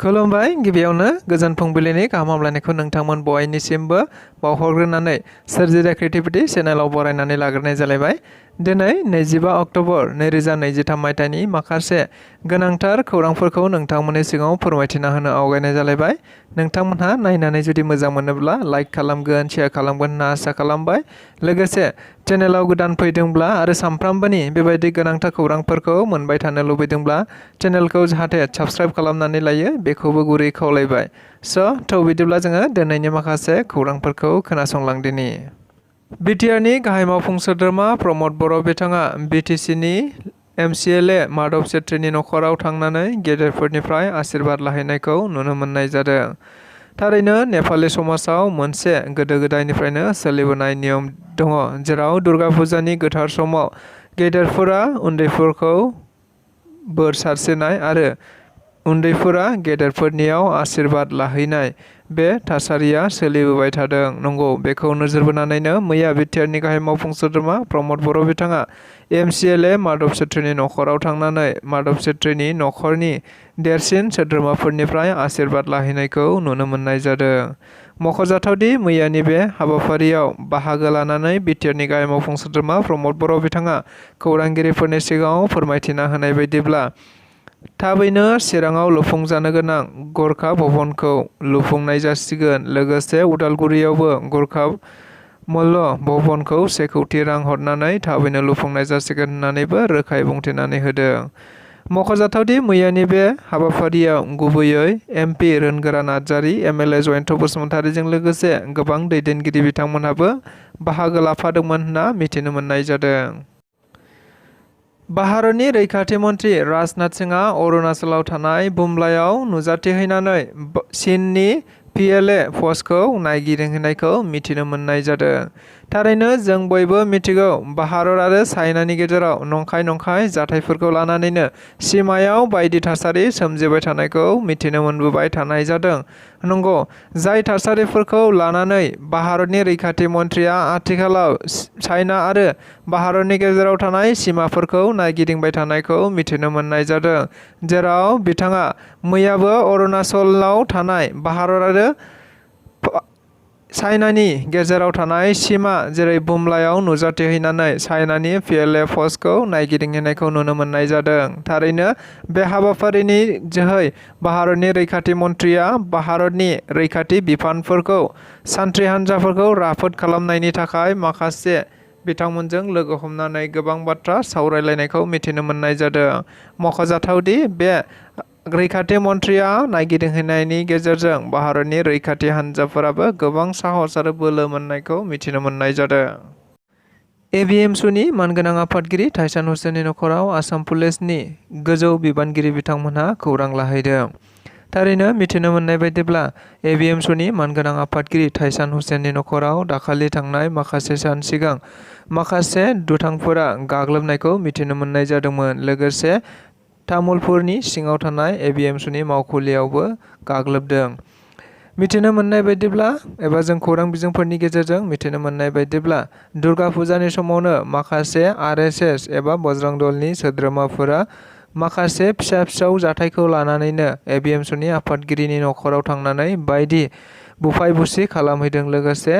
खुलुमबाय गिबियावनो गोजोन फुंबिलिनि गाहाम हामलायनायखौ नोंथांमोन बयनिसिमबो बावहरग्रोनानै सोरजिथाय क्रिएटिभिटी चेनेलाव बरायनानै लाग्रोनाय जालायबाय। दिनै 25 अक्ट'बर 2023 मायथाइनि माखासे गोनांथार खौरांफोरखौ नोंथांमोननि सिगाङाव फोरमायथिना होनो आवगायनाय जालायबाय। नोंथांमोनहा नायनानै जुदि मोजां मोनोब्ला लाइक खालामगोन, शेयार खालामगोन होनना आसा खालामबाय। लोगोसे चेनेलाव गोदान फैदोंब्ला आरो सानफ्रामबोनि बेबायदि गोनांथार खौरांफोरखौ मोनबाय थानो लुबैदोंब्ला चेनेलखौ जाहाथे साबस्क्राइब खालामनानै लायो बेखौबो गुरै खावलायबाय। थ' बिदिब्ला जोङो दिनैनि माखासे खौरांफोरखौ खोनासंलांदिनि। बिटिआरनि गाहाय मावफुं सोद्रोमा प्रमद बर' बिथाङा बिटिसिनि MCLA माधव छेत्रीनि नखराव थांनानै गेदेरफोरनिफ्राय आशीर्बाद लाहैनायखौ नुनो मोननाय जादों। थारैनो नेपालि समाजाव मोनसे गोदो गोदायनिफ्रायनो सोलिबोनाय नियम दङ, जेराव दुर्गा फुजानि गोथार समाव गेदेरफोरा उन्दैफोरखौ बोर सारस्रिनाय आरो उन्दैफोरा गेदेरफोरनियाव आशीर्बाद लाहैनाय बे थासारिया सोलिबोबाय थादों। नंगौ, बेखौ नोजोर बोनानैनो मैया बिटिआरनि गाहाय मावफुं सोद्रोमा प्रमद बर' बिथाङा MCLA माधव छेत्रीनि नखराव थांनानै माधव छेत्रीनि नखरनि देरसिन सोद्रोमाफोरनिफ्राय आशीर्बाद लाहैनायखौ नुनो मोननाय जादों। मख'जाथावदि मैयानि बे हाबाफारियाव बाहागो लानानै बिटिआरनि गाहाय मावफुं सोद्रोमा प्रमद बर' बिथाङा खौरांगिरिफोरनि सिगाङाव फोरमायथिना होनाय बायदिब्ला थाबैनो चिराङाव लुफुंजानो गोनां गरखा भवनखौ लुफुंनाय जासिगोन। लोगोसे उदालगुरियावबो गरखा मल्ल भवनखौ 1 कौटि रां हरनानै थाबैनो लुफुंनाय जासिगोन होननानैबो रोखायै बुंथिनानै होदों। मख'जाथावदि मैयानि बे हाबाफारियाव गुबैयै MP रोनगोरा नार्जारी, MLA जयन्त बसुमतारीजों लोगोसे गोबां दैदेनगिरि बिथांमोनहाबो बाहागो लाफादोंमोन होनना मिथिनो मोननाय जादों। भारतनि रैखाथि मन्त्रि राजनाथ सिंहआ अरुणाचलाव थानाय बुमलायाव नुजाथिहैनानै चीननि PLA पस्टखौ नायगिदिंहैनायखौ मिथिनो मोननाय जादों। थारैनो जों बयबो मिथिगौ, भारत आरो चाइनानि गेजेराव नंखाय जाथायफोरखौ लानानैनो सिमायाव बायदि थासारि सोमजिबाय थानायखौ मिथिनो मोनबोबाय थानाय जादों। नंगौ, जाय थासारिफोरखौ लानानै भारतनि रैखाथि मन्थ्रिया आथिखालाव चाइना आरो भारतनि गेजेराव थानाय सिमाफोरखौ नायगिदिंबाय थानायखौ मिथिनो मोननाय जादों, जेराव बिथाङा मैयाबो अरुणाचलाव थानाय भारत आरो चाइनानि गेजेराव थानाय सिमा जेरै बुमलायाव नुजाथिहैनानै चाइनानि PLA पस्टखौ नायगिदिंहैनायखौ नुनो मोननाय जादों। थारैनो बे हाबाफारिनि जोहै भारतनि रैखाथि मन्थ्रिया भारतनि रैखाथि बिफानफोरखौ, सान्थ्रि हान्जाफोरखौ राफोद खालामनायनि थाखाय माखासे बिथांमोनजों लोगो हमनानै गोबां बाथ्रा सावरायलायनायखौ मिथिनो मोननाय जादों। मख'जाथावदि बे रैखाथि मन्थ्रिया नायगिदिंहैनायनि गेजेरजों भारतनि रैखाथि हान्जाफोराबो गोबां साहस आरो बोलो मोननायखौ मिथिनो मोननाय जादों। ABMSUनि मानगोनां आफादगिरि थाइसान हुसेननि नखराव आसाम पुलिसनि गोजौ बिबानगिरि बिथांमोनहा खौरां लाहैदों। थारैनो मिथिनो मोननाय बायदिब्ला ABMSUनि मानगोनां आफादगिरि थाइसान हुसेननि नखराव दाखालि थांनाय माखासे सान सिगां माखासे दुथांफोरा गाग्लोबनायखौ मिथिनो मोननाय जादोंमोन। लोगोसे तामुलपुरनि सिङाव थानाय ABMSUनि मावखुलियावबो गाग्लोबदों। मिथिनो मोननाय बायदिब्ला एबा जों खौरां बिजोंफोरनि गेजेरजों मिथिनो मोननाय बायदिब्ला दुर्गा फुजानि समावनो माखासे RSS एबा बजरं दलनि सोद्रोमाफोरा माखासे फिसा जाथायखौ लानानैनो ABMSUनि आफादगिरिनि नखराव थांनानै बायदि बुफाय बुसि खालामहैदों, लोगोसे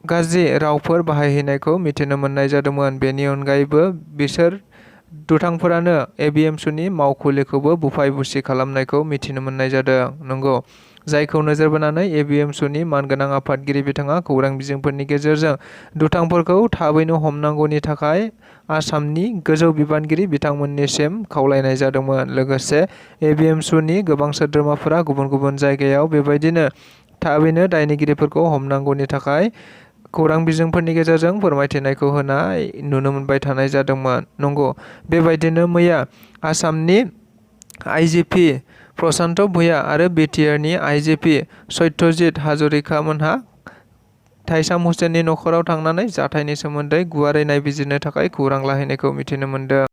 गाज्रि रावफोर बाहायहैनायखौ मिथिनो मोननाय जादोंमोन। बेनि अनगायैबो बिसोर दुथांफोरानो ABMSUनि मावखुलिखौबो बुफाय बुसि खालामनायखौ मिथिनो मोननाय जादों। नंगौ, जायखौ नोजोर बोनानै ABMSUनि मानगोनां आफादगिरि बिथाङा खौरां बिजोंफोरनि गेजेरजों दुथांफोरखौ थाबैनो हमनांगौनि थाखाय आसामनि गोजौ बिबानगिरि बिथांमोननिसिम खावलायनाय जादोंमोन। लोगोसे ABMSUनि गोबां सोद्रोमाफोरा गुबुन जायगायाव बेबायदिनो थाबैनो दायनिगिरिफोरखौ हमनांगौनि थाखाय खौरां बिजोंफोरनि गेजेरजों फोरमायथिनायखौ होनाय नुनो मोनबाय थानाय जादोंमोन। नंगौ, बेबायदिनो मैया आसामनि IGP प्रशान्त भुया आरो बिटिआरनि IGP सत्यजित हाजरिका मोनहा थाइसान हुसेननि नखराव थांनानै जाथायनि सोमोन्दै गुवारै नायबिजिरनो थाखाय खौरां लाहैनायखौ मिथिनो मोनदों।